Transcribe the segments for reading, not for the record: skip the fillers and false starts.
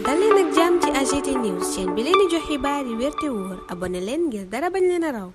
dal leen ak jàmm ci AGT News chaîne bi leen di jox xibaar yi wér te wóor abonné leen ngir dara bañ leen a raw.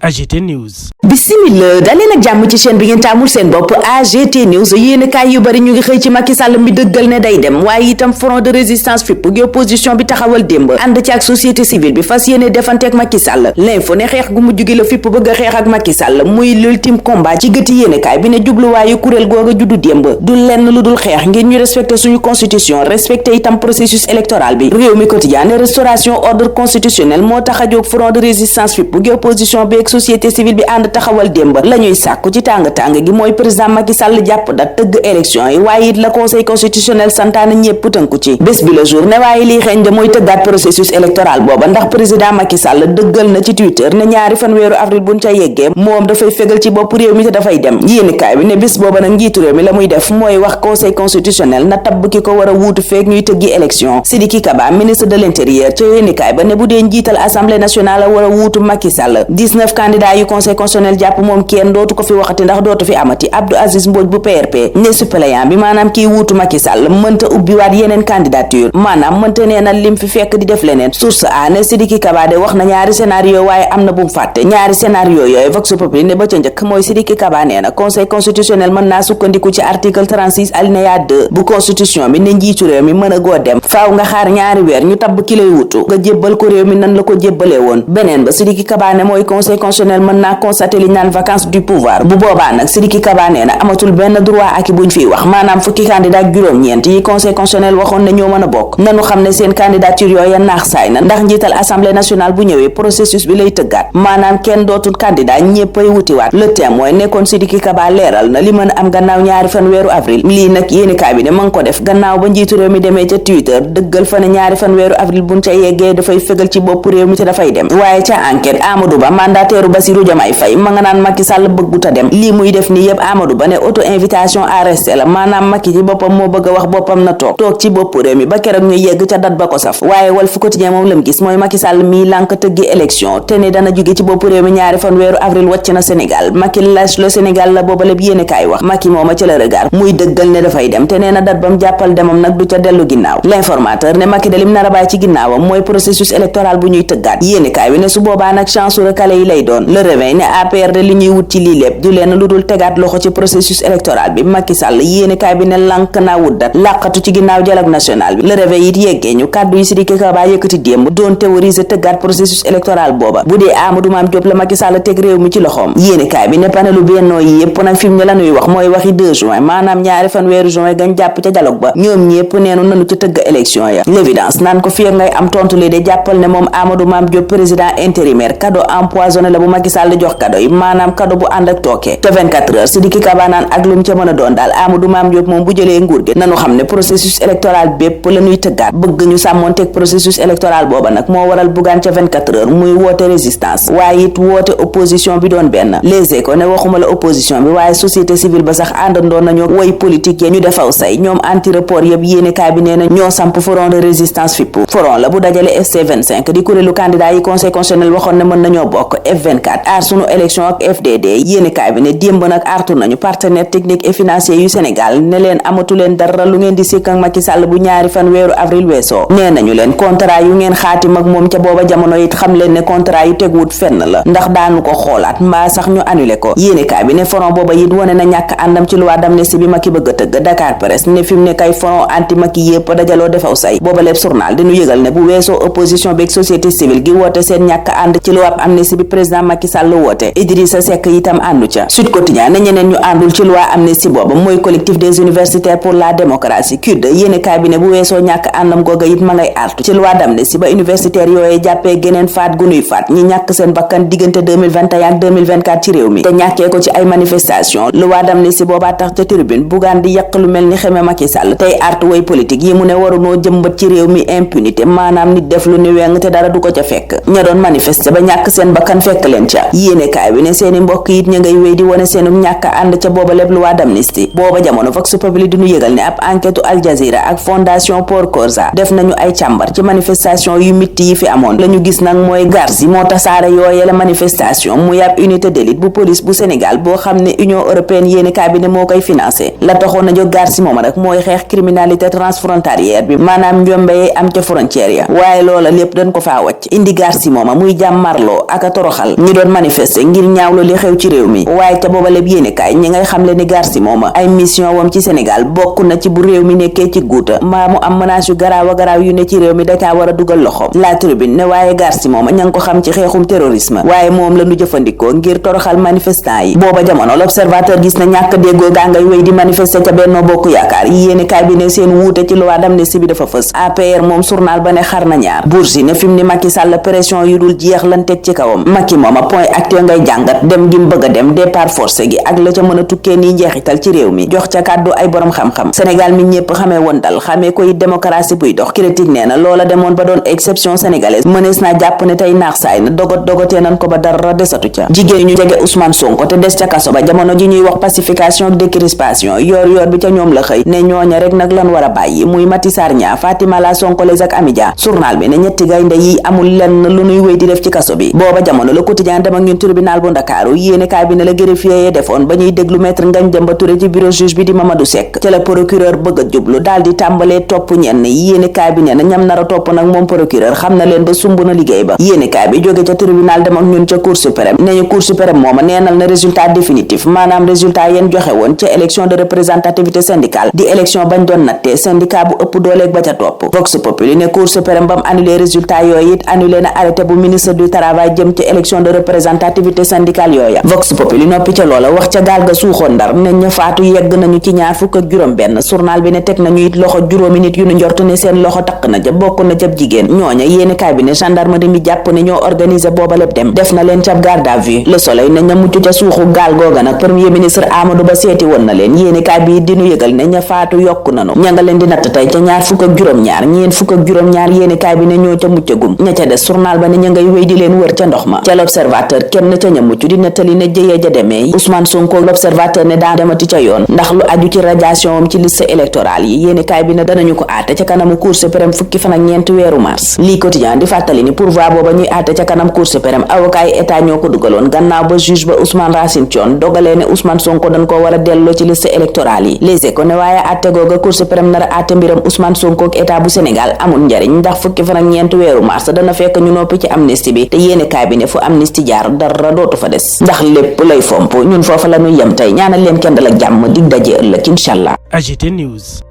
AGT News. Bismillah daleen ak jàmm ci chaîne bi ngeen taamul seen bopp AGT News yéen kaay yu bari ñu ngi xëy ci Macky Sall mi dëggal ne day dem waaye itam front de résistance FIP gi opposition bi taxawal démb ànd ci ak société civile bi fas yéene defanteek Macky Sall l'info ne xeex gu mujj gi la FIP bëgg a xeex ak Macky Sall muy l'ultime combat ci gëti yéen kaay bi ne jubluwaayu kuréel googa juddu démb du lenn lu dul xeex ngir ñu respecté suñu constitution respecté itam processus électoral bi réew mi quotidien ne restauration ordre constitutionnel moo tax a jóg front de résistance FIP gi opposition bi ak société civile bi ànd taxawal démb la ñuy sàkku ci tàng-tàng gi mooy président Macky Sall jàpp da tëgg élection yi waaye it la conseil constitutionnel santaane ñépp tënku ci bés bi le jour ne waaye liy xeeñ de mooy tëggaat processus électoral booba ndax président Macky Sall dëggal na ci Twitter ne ñaari fan weeru avril buñ ca yeggee moom dafay fegal ci bopp réew mi te dafay dem yéenekaay bi ne bés booba nag njiitu réew mi la muy def mooy wax conseil constitutionnel na tabb ki ko war a wuutu feek ñuy tëggi élection Sidiki Kaba ministre de l'intérieur ca yéenekaay ba ne bu dee njiital assemblée nationale la war a wuutu Macky Sall 19 candidats yu conseil constitutionnel jàpp moom kenn dootu ko fi waxati ndax dootu fi amati Abdou Aziz Mbodj bu PRP ne suppléant bi maanaam kii wuutu Macky Sall mënta ubbiwaat yeneen candidature maanaam mënta nee na lim fi fekk di def leneen source a ne Sidiki Kaba de wax na ñaari scénario waaye am na bu mu fàtte ñaari scénario yooyu Vox Populi ne ba ca njëkk mooy Sidiki Kaba nee na conseil constitutionnel mën naa sukkandiku ci article 36 alinéa 2 bu constitution bi ne njiitu réew mi mën a goo dem faaw nga xaar ñaari weer ñu tabb ki lay wutu nga jébbal ko réew mi nan la ko jébbalee woon beneen ba Sidiki Kaba ne mooy conseil constitutionnel mën naa constater li naan vacance du pouvoir bu boobaa nag Sidiki Kaba nee na amatul benn droit ak buñ fiy wax maanaam fukki candidat juróom-ñeent yi conseil constitutionnel waxoon ne ñoo mën a bokk nanu xam ne seen candidature yooya naax saay na ndax njiital assemblée nationale bu ñëwee processus bi lay tëggaat maanaam kenn dootul candidat ñéppay wutiwaat le témoin nekkoon Sidiki Kaba leeral na li mën a am gannaaw ñaari fan weeru avril lii nag yéenekaay bi ne mën ko def gannaaw ba njiitu réew mi demee ca Twitter dëggal fa ne ñaari fan weeru avril buñ ca yeggee dafay fegal ci bopp réew mi te dafay dem waaye ca enquête Amadou Ba mandataire Bassirou Diomaye Faye ma nga naan Macky Sall bëgguta dem lii muy def nii yëpp Amadou Ba ne auto invitation à rester la maanaam Macky ci boppam moo bëgg a wax boppam na toog ci bopp réew mi ba keroog ñu yegg ca dat ba ko saf waaye Walf Quotidien moom lam gis mooy Macky Sall mii lànk tëggi élection te ne dana jóge ci bopp réew mi ñaari fan weeru avril wàcc na Sénégal Macky lâche le Sénégal la booba lépp yéene kaay wax Macky mooma ca la regard muy dëggal ne dafay dem te nee na dat bam jàppal demam nag du ca dellu ginnaaw l'informateur ne Macky de lim nar a bàyyi ci ginnaawam mooy processus électoral bu ñuy tëggaat yéene kaay bi ne su boobaa nag chance recalé yi lay doon le réveil ne APR de li ñuy wut ci lii lépp du leen lu dul tegaat loxo ci processus électoral bi Macky Sall yéene kaay bi ne lànk naa wut dat làqatu ci ginnaaw dialogue national bi le réveil it yeggee ñu kàddu yi Sidiki Kaba yëkkati démb doon théoriser tëggaat processus électoral booba bu dee Amadou Mame Diop la Macky Sall teg réew mi ci loxoom yéene kaay bi ne panelu bennoo yi yépp nag fi mu ne la ñuy wax mooy waxi 2 juin maanaam ñaari fan weeru juin gañ jàpp ca dialogue ba ñoom ñépp neenu nanu ca tëgg élection ya l'évidence naan ko fi ngay am tontu li de jàppal ne moom Amadou Mame Diop président intérimaire cadeau empoisonné la bu Macky Sall jox cadeau yi maanaam cadeau bu ànd ak tooke te 24 heures Sidiki Kaba naan ak lu mu ca mën a doon daal Amadou Mame Diop moom bu jëlee nguur gi nanu xam ne processus électoral bépp la ñuy tëggaat bëgg ñu sàmmoonteeg processus électoral booba nag moo waral Bougane ca 24 heures muy woote résistance waaye it woote opposition bi doon benn Les Échos ne waxuma la opposition bi waaye société civile ba sax àndandoon nañu way politique ya ñu defaw say ñoom anti report yëpp yéene kaay bi nee na ñoo samp front de résistance FIP front la bu dajale FC25 di kuréelu candidat yi conseil constitutionnel waxoon ne mën nañoo bokk F24 aar sunu élection ak FDD yéene kaay bi ne démb nag artu nañu partenaire technique et financier yu Sénégal ne leen amatu leen dara lu ngeen di sikk ak Macky Sall bu ñaari fan weeru avril weesoo nee nañu leen contrat yu ngeen xaatim ak moom ca booba jamono it xam leen ne contrat yu teguwut fenn la ndax daanu ko xoolaat mbaa sax ñu annulé ko yéene kaay bi ne front booba it wane na ñàkk àndam ci loi d'amnistie bi Macky bëgg a tëgg Dakar Presse ne fi mu ne kay front anti Macky yépp dajaloo defaw say booba lépp journal dañu yëgal ne bu weesoo opposition bi ak société civile gi woote seen ñàkk ànd ci loi amnistie bi président Macky Sall woote Idrissa Seck itam àndu ca Sud Quotidien ne ñeneen ñu àndul ci loi amnistie booba mooy collectif des universitaires pour la démocratie CUD yéene kaay bi ne bu weesoo ñàkk àndam googa it ma ngay artu ci loi d'amnistie ba universitaires yooye jàppee geneen faat gu nuy faat ñi ñàkk seen bakkan diggante 2021 ak 2024 ci réew mi te ñàkkee ko ci ay manifestation loi d'amnistie boobaa tax ca tribune Bougane di yàq lu mel ni xeme Macky Sall tey artu way politique yi mu ne warunoo jëmbat ci réew mi impunité maanaam nit def lu ni weng te dara du ko ca fekk ña doon manifester ba ñàkk seen bakkan fekk leen ca yéene kaay kaay bi ne seeni mbokk it ña ngay wéy di wone seenu ñàkk ànd ca booba lépp loi d'amnistie. booba jamono Vox Populi di ñu yëgal ne ab enquête Al Jazeera ak fondation Paul Corsa def nañu ay càmbar ci manifestation yu mitti yi fi amoon. la ñu gis nag mooy Garci moo tasaare yooyee la manifestation muy ab unité d'élite bu police bu Sénégal boo xam ne Union européenne yéeni cabinet moo koy financé. la taxoon na jóg Garci mooma rek mooy xeex criminalité transfrontalière bi maanaam njombe am ca frontière ya waaye loola lépp dañ ko faa wàcc indi Garci mooma muy jàmmarloo ak a toroxal ñi doon manifester ngir ñaawlu li xew ci réew mi. waaye ca booba lépp yéeni kaay ñi ngay xamle ni Garci mooma ay mission wam ci Sénégal bokk na ci bu réew mi nekkee ci guuta mbaa mu am menace yu garaaw a garaaw yu ne ci réew mi da caa war a dugal loxo. La Tribune ne waaye Garci mooma ña ngi ko xam ci xeexum terrorisme waaye moom la ñu jëfandikoo ngir toroxal manifestant yi. booba jamono L'Observateur gis na ñàkk déggoo gaa ngay wéy di manifester ca Benno Bokk Yaakaar yéeni kaay bi ne seen wuute ci loi d'amnistie bi dafa fës. APR moom journal ba ne xar na ñaar. Bourgi ne fi mu ni Macky Sall pression yu dul jeex lan teg ci kawam. Macky mooma point actu ngay jàngat dem gi mu bëgg a dem départ forcé gi ak la ca mën a tukkee nii njeexital ci réew mi jox ca kàddu ay borom xam-xam. Sénégal mi ñëpp xamee woon dal xamee koy démocratie buy dox. Critique nee na loola demoon ba doon exception sénégalaise mënees naa jàpp ne tey naax saay na dogotee nan ko ba dara desatu ca. jigéen ñu jege Ousmane Sonko te des ca kaso ba jamono ji ñuy wax pacification ak décrispation yoor bi ca ñoom la xëy ne ñooña rek nag lan war a bàyyi muy Mati Sarña Fatima La Sonkoles ak Amidia. journal bi ne ñetti gaynde yi amul lenn lu nuy wéy di def ci kaso bi. booba jamono Le Quotidien dem ak ñun tribunal bu Ndakaaru yéene kaay bi ne la greffier yee defoon ba ñuy déglu maître Ngagne Demba Touré ci bureau juge bi di Mamadou Seck ca la procureur bëgg a jublu daal di tàmbalee topp ñenn yéene kaay bi ne na ñam nar a topp nag moom procureur xam na leen ba sumb na liggéey ba. yéene kaay bi jóge ca tribunal dem ak ñun ca cour suprême ne ñu cour suprême mooma neenal na résultat définitif maanaam résultat yeen joxe woon ca élection de représentativité syndicale di élection bañ doon nattee syndicat bu ëpp dooleeg ba ca topp. Vox Populi ne cour suprême bam annulé résultat yooyu it annulé na arrêté bu ministre du travail jëm ci élection de représentativité syndicale yooya. Vox Populi noppi ca loola wax ca gaal ga suuxoon Ndar ne ña faatu yegg nañu ci ñaar fukk ak juróom benn. journal bi ne teg nañu it loxo juróomi nit yu nu njort ne seen loxo takk na ca bokk na ca jigéen ñooña yéeni kaay bi ne gendarmerie mi jàpp ne ñoo organisé booba lépp dem def na leen ca garde à vue. Le Soleil ne ña mucc ca suuxu gaal googa nag premier ministre Amadou Ba seeti woon na leen yéeni kaay bi di nu yëgal ne ña faatu yokku nanu ña nga leen di natt tey ca ñaar fukk ak juróom-ñaar ñeen fukk ak juróom-ñaar yéeni kaay bi ne ñoo ca muccagum ña ca des journal ba ne ña ngay wéy di leen wër ca ndox ma. ca L'Observateur kenn ca ña mucc di nettali ne jëyee ja demee Ousmane Sonko L'Observateur ne daa demati ca yoon ndax lu aju ci radiation am ci liste électorale yi yéeni kaay bi ne danañu ko àtte ca kanamu Cour suprême fukki fan ak ñeent weeru mars. lii quotidien di fàttali ni pourvoi booba ñuy àtte ca kanam Cour suprême avocat yi état ñoo ko dugaloon gannaaw ba juge ba Ousmane Racine Thion dogalee ne Ousmane Sonko dañ ko war a delloo ci liste électorale yi. Les Échos ne waaye àtte googa Cour suprême nar a àtte mbiram Ousmane Sonko ak état bu Sénégal amul njariñ ndax fukki fan ak ñeent weeru mars dana fekk ñu noppi ci amnistie bi te yéene kaay bi ne fu amnistie jaar dara dootu fa des ndax lépp lay fomp ñun foofa la ñuy yem tey ñaanal leen kenn dal ak jàmm dig daje ëllëg incha allah. AGT News.